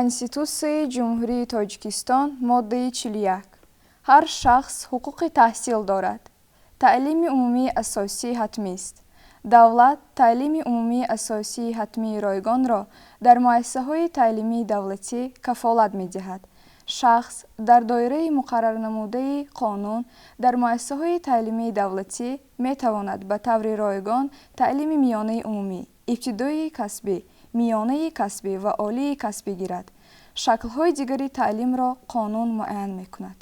Конститутсияи Ҷумҳурии Тоҷикистон, моддаи 41. Ҳар шахс ҳуқуқи таҳсил дорад. Таълими умумии асосӣ ҳатмист. Давлат таълими умумии асосии ҳатмии ройгонро дар муассисаҳои таълимии давлатӣ кафолат медиҳад. Шахс дар доираи муқаррарнамудаи қонун дар муассисаҳои таълимии давлатӣ метавонад ба таври ройгон таълими миёнаи умумӣ, ибтидоии касбӣ, миёнаи касбӣ ва олии касбӣ гирад. Шаклҳои дигари таълимро қонун муайян мекунад.